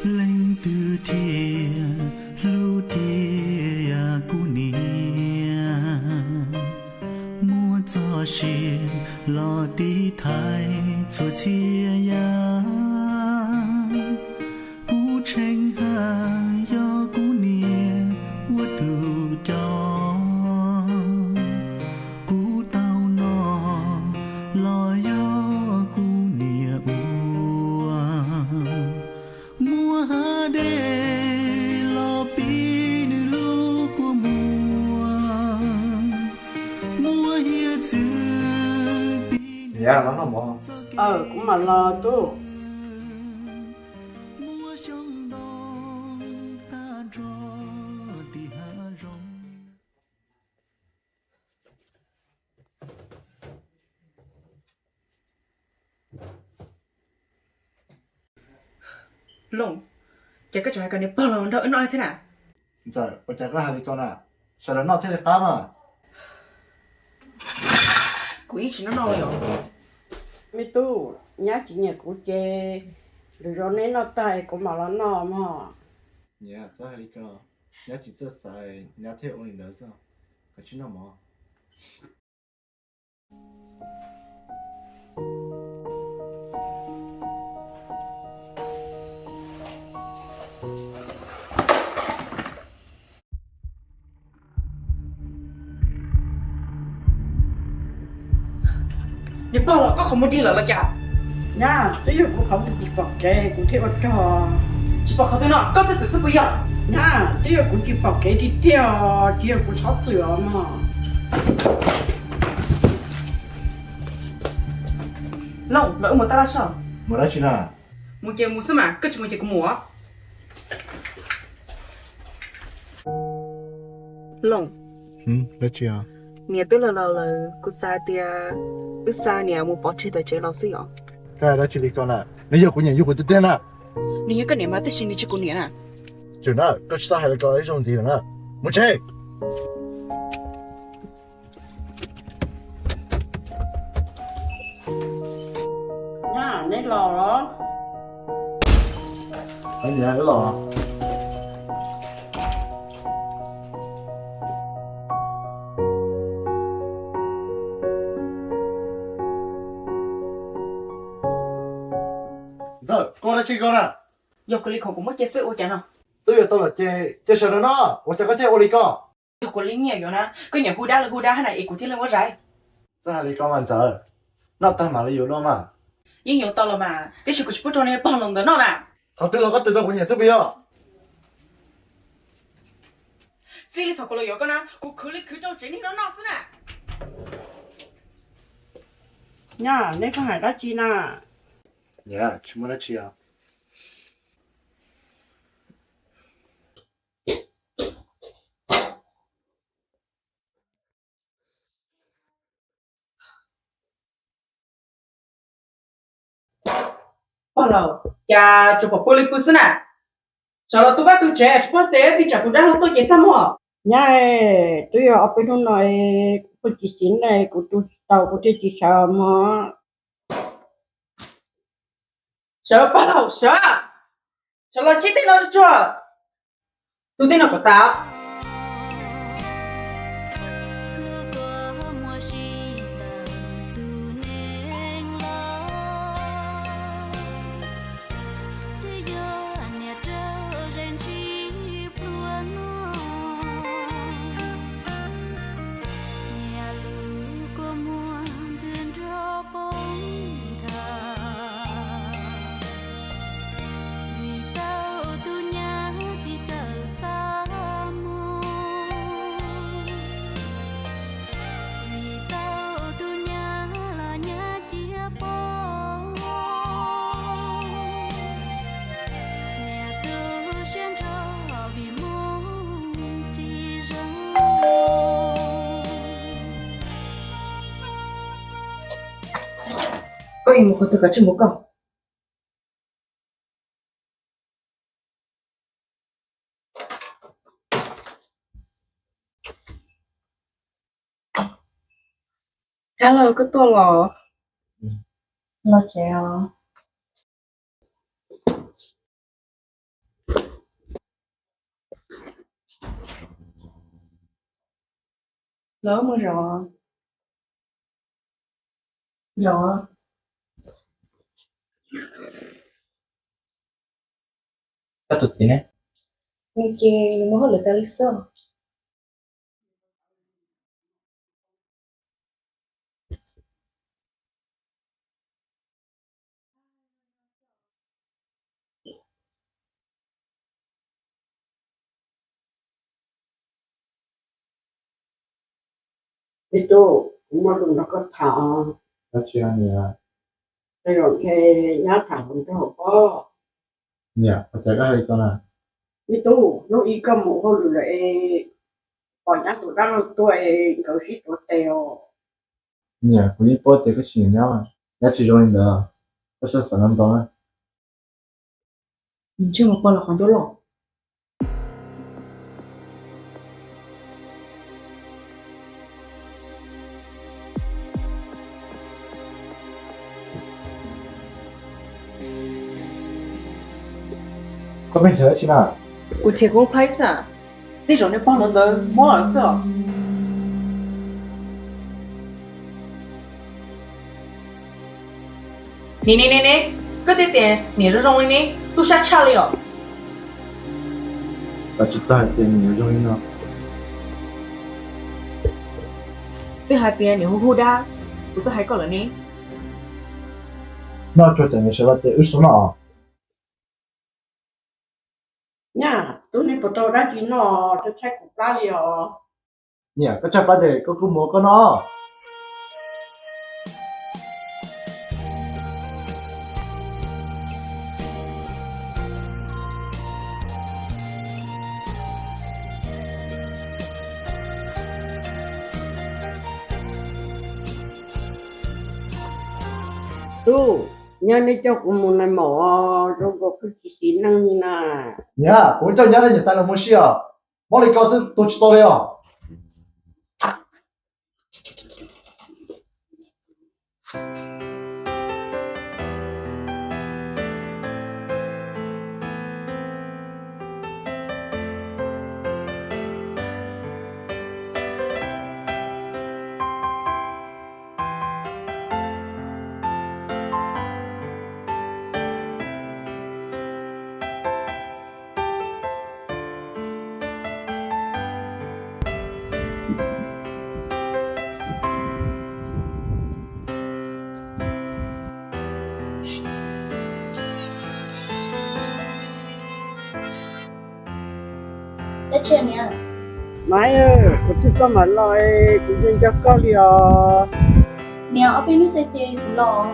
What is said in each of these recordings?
Leej twg thiaj hlub tiag kuv niam, muab txoj sia los tiv thaiv txhua txhia yam. Kuv tshee haj yog kuv niam ua tus coj, kuv tau noj los yog kuv niam ua. Muab hav dej los pib nws lub kua muag, muab hiav txwv pib nws lub txoj kev, kuv mam los tub. Muab xyoob ntoo tag nrho tim hav zoov. Looj, ces koj tseem hais kom niam pog los nrog wb noj thiab na? Ntxawm, ua cas koj hais li ko na? Sawv daws noj thiaj li qab mas. Kuv yeej tsis noj noj li os. Me tub, nyab tsis nyiam kuv ces lwm zaus neb noj tag kuv mam los noj mog. Niam, txhob hais li ko, nyab tsis txawj xav, nyab thiaj ua li ntawd xwb. Koj tsis noj mov. Niam pog los koj qhov muag dig lawm los cas? Nyab, twb yog kuv qhov muag tsis pom kev kuv thiaj ua rog. Tsis pom qhov twg no, koj txhob txwm xwb puas yog? Nyab, twb yog kuv tsis pom kev tiag tiag, tsis yog kuv txhob txwm os mog. Looj, los wb mus tab laj soj. Mus dab tsi na? Mus ces mus xwb mas, koj tsis mus ces kuv mus. Looj, niam twb los laus lawm, kuv xav tias wb xa niam mus pov tseg tom tsev los xwb yom. Koj hais dab tsi li ko na? Nws yog kuv niam yug kuv tiag tiag na. Nws yog koj niam mas tab sis nws tsis kuv niam na. Tsum na, koj tsis txhob hais li ko ib zaug ntxiv lawm na. Mus tsev. Nyab, neb los los? Niam, wb los. Ntxawm, koj ua dab tsi ko na? Yog kuv li khoom kuv muab cia xwb ua cas no? Twb yuav tau los ces cia sawv daws noj, ua cas koj thiaj ua li ko? Yog kuv li nyiaj yuav na, koj nyiam hu dab los hu dab hab na es kuv thiaj li muab zais. Txhob hais li ko mas Ntxawm, noj tag mam li yuav dua mas. Yeej yuav tau los mas, tiam sis kuv tsis pub rau niag pog Looj ntawd noj na. Qhov twg los koj twv tau kuv nyiam xwb puas yog? Txij li thaum kuv los yuav koj na, kuv khwv li khwv rau tsev neeg no noj xwb na. Nyab, neb pheej hais dab tsi na? Niam, tsis muaj dab tsi os. Pog laus, cas tsuas pom pw li pw xwb na? Sawv los tu vaj tu tsev, tsis paub tes pib tsam tus dab laug tuaj ces txaj muag. Nyab, twb yog ob peb hnub no kuv pheej tsis xis neej, kuv tu tsis tau kuv thiaj tsis sawv mog. Sawv pog laus sawv, sawv los cheb tej no tsuag, tu tej no kom tas. Koj mus kuv twg koj tsis mus koj. Dab laug koj tuaj los? Los tsev os. Los mus zov. Zov. Koj tus txiv ne? Nws ces nws mus hauj lwm tas li xwb. Me tub, kuv muaj lus nrog koj tham. Dab tsi niam? Tej zaum ntshe nyab tham hluas nraug pob. Niam, ua cas koj hais li ko na? Me tub, hnub ib koj mus hauj lwm lawm es pom nyab tus dab laug tuaj es nkawd sib tuav tes os. Niam, kuv yeej paub tias koj tsis nyiam nyab, nyab tsis zoo li ntawd, koj txhob xav ntau ntau na. Ntsej muag pog los qhov ncauj loj. Koj pheej nrhiav dab tsi na? Kuv nrhiav kuv lub plhaib xwb. Tej zaum niag pog hluas ntawd muab lawm xwb os. Nim nim nim nim, koj twb tias niam zoo zoo li ne, tub sab tshaj li os. Koj tsis txawj hais tias niam zoo li no. Twb hais tias niam hu hu dab, kuv twb hais koj lawm ne. Noj tsuag cov niam sawv los ces wb sib noj os. Nyab, tub, nej puas tau dab tsi noj, tshaib tshaib kuv plab li os. Niam, koj tshaib plab ces koj kuj mus koj noj. Tub, nyob nej coj kuv mus nais maum, zoo nkaus kuv tsis xis neej li na. Niam, kuv coj nyab thiab niam tais los mus si os. Mob li ko xwb tu tsis tau li os. Maiv, kuv twb koj mam los, kuv yeej nco koj li os. Niam, ob peb hnub xwb ces kuv los.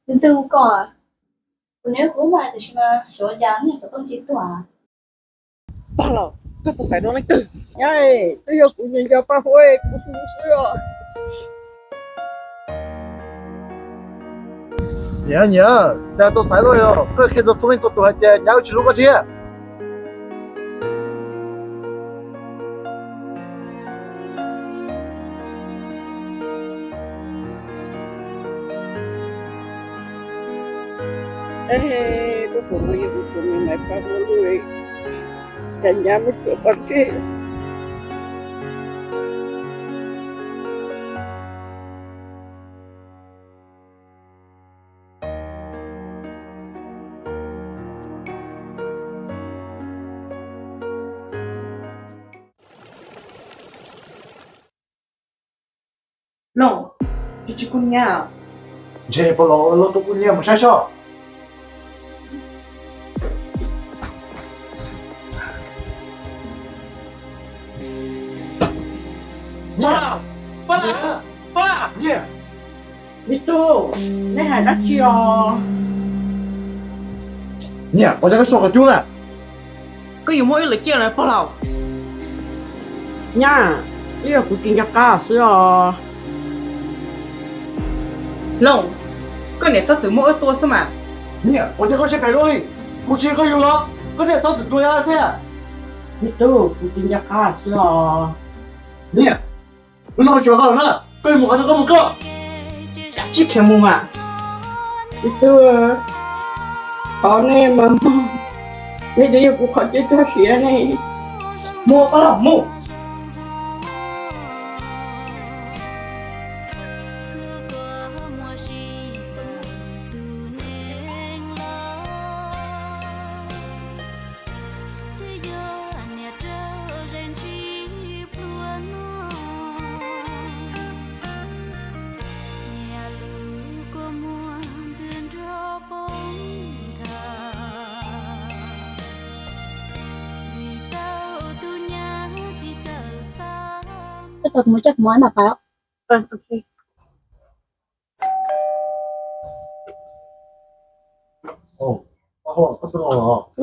Leej twg hu koj? Kuv niam hu kuv mas, tiam sis mas xyov ua cas niag xov tooj cia li tuag. Pog laus, koj tau xaiv dua leej twg? Nyab, twb yog kuv nco nco Paj Huab, kuv hu xwb os. Niam, niam, cas tau xaiv luaj li os, koj qhia rau txhua leej txhua tus hais tias nyab wb tsis hlub koj thiab. Ej, koj puas hnov yog kuv tus me Maiv Paj Huab lub, cas nyab muab tso pov tseg. Looj, tsis tsis kuj nyiaj. Ntshe pog laus ua loj tuaj kuj nyiaj, mus saib seb. Pog laus, pog laus, pog laus. Me tub, neb hais dab tsi os? Niam, ua cas koj suab qhov cub na? Koj yuav muab wb lawv ciaj los pog laus? Nyab, twb yog kuv tsis nco qab xwb os. Looj, koj niam txhob txwm muab wb tua xwb mas. Niam, ua cas koj siab phem luaj li? Kuv tsis yog koj yug los koj thiaj txhob txwm tua nyab thiab. Me tub, kuv tsis nco qab xwb os. Niam, lub no tsuas koj lawm na, koj yuav mus qhov twg koj mus koj. Tsib khiav mus mas. Txiv tub, thov nej mas mog, nej twb yog kuv qhov chaw coj siav ne. Muaj koj los mus. Koj tau kuv mus coj kuv mus ib mas pais.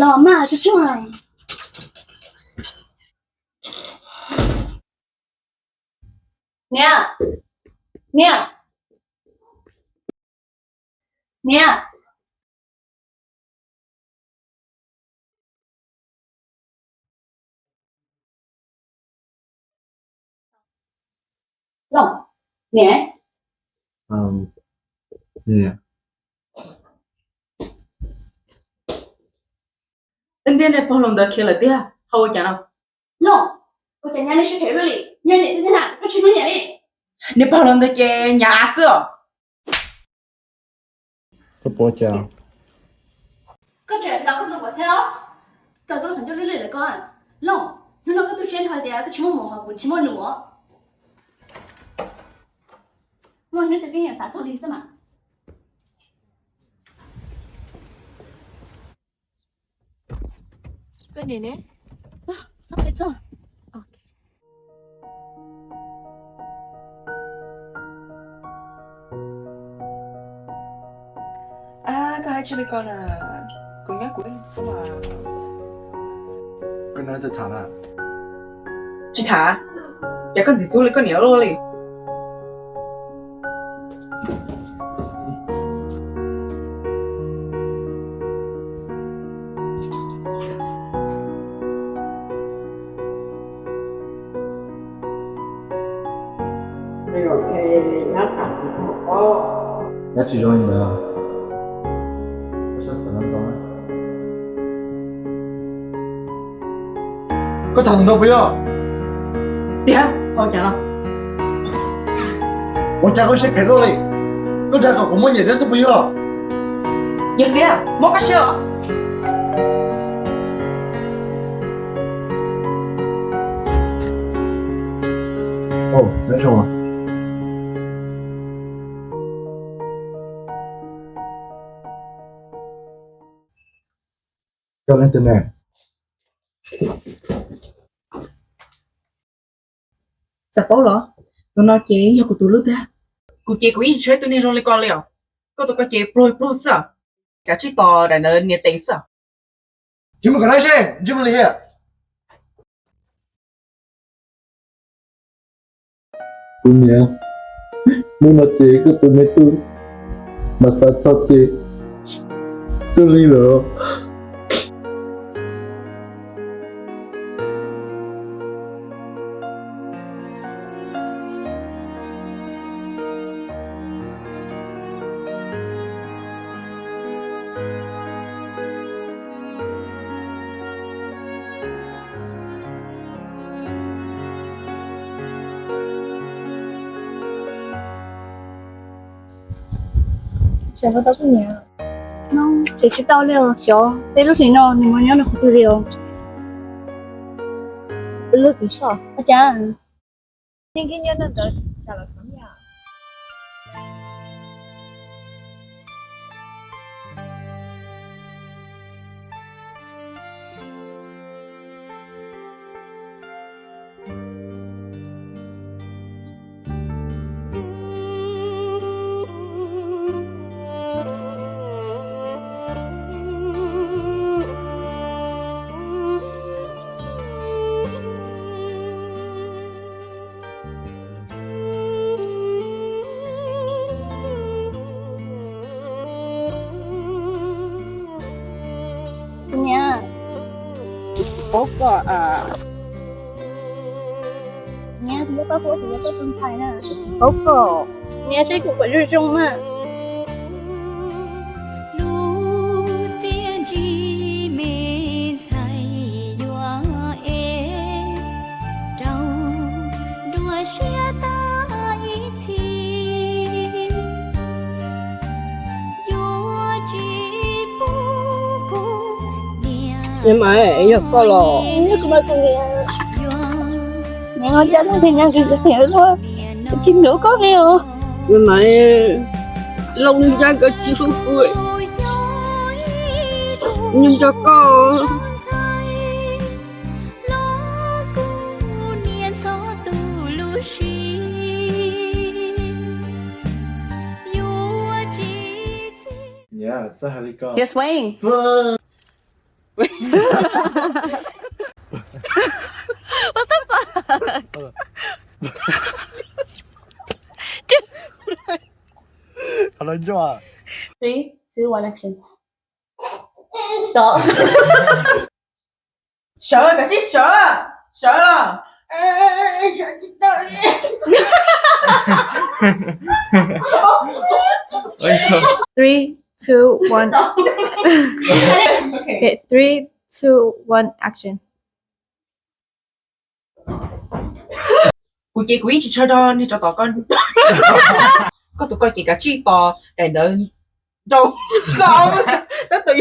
Los mas, tus tshuaj. Niam, niam, niam. Looj, niam. Niam. Ib ntij nej pog hluas ntawd khiav lawm tiag, ho ua cas no? Looj, ua cas nyab nej siab phem luaj li, nyob niam tij tij na koj tsis hlub niam li. Nej pog hluas ntawd ces nyav av xwb os. Koj puas cas? Koj tseem ntaus koj tus muam thiab los? Koj koj qhov ncauj lwj lwj lawm koj. Looj, hnub no koj tu siab dhau tias koj tsis muaj muam ho kuv tsis muaj nus os. Muaj hnub twg koj yeej xav txog li xwb mas. Koj niam ne? Txhob peb txog. Koj hais tsis li ko na, kuv nyob kuv ib leeg xwb mas. Koj nyob tsis tham na? Tsis tham, ces koj ntxim ntxub li koj niam luaj li. Nyab tsis zoo li ntawd, koj xav xav no ntau na. Koj tham ntau puas yog? Tiag, ua cas los? Ua cas koj siab phem luaj li? Koj dag kom kuv muab nyiam deb xwb puas yog? Yog tiag, muab koj siab os. Koj leej twg ne? Xav paub los? Tus no ces yog kuv tus hlub tiag. Kuv ces kuv yeej tsis tshua ib tug neeg zoo li koj li os. Koj tus koj ces pluag pluag xwb, kav tsij tos daim ntawd nias tes xwb. Tsis mus kom nab seb ntsej muag lim hiam. Kuv niam, hnub no ces koj tus me tub mas xav txog ces tub li lawm. Xyov koj tau kuj niam, no ces tsis tau li os, xyov peb lub hlis no nws mus nyob nws qhov twg li os. Lub twm soj ua cas nej nkees nyob no ntawd cas los tau yam. Niam, paub koj. Niam, kuv yog koj hlub, kuv yog koj tus ntxhais na, kuv tsis paub koj. Niam, saib kuv kom zoo zoo na. siab tag ib txhis, yuav tsis pub kuv niam. Yog mas yog koj los, niam ho cab leej niam nyab tsis nrug koj li os. Yog mas Looj Ncab nkawd tsis hlub kuv, nws nco koj. Yes, Wayne. What the fuck? Dude. Qhov no nco. Three, two, one, action. Sawv, kav tsij sawv, sawv los. Three, two, one. Okay, three, two, one, action. Kuv ces kuv yeej tsis tshua do nws tso tom koj. Koj tus koj ces kav tsij tos daim ntawd rau koj. Tab tom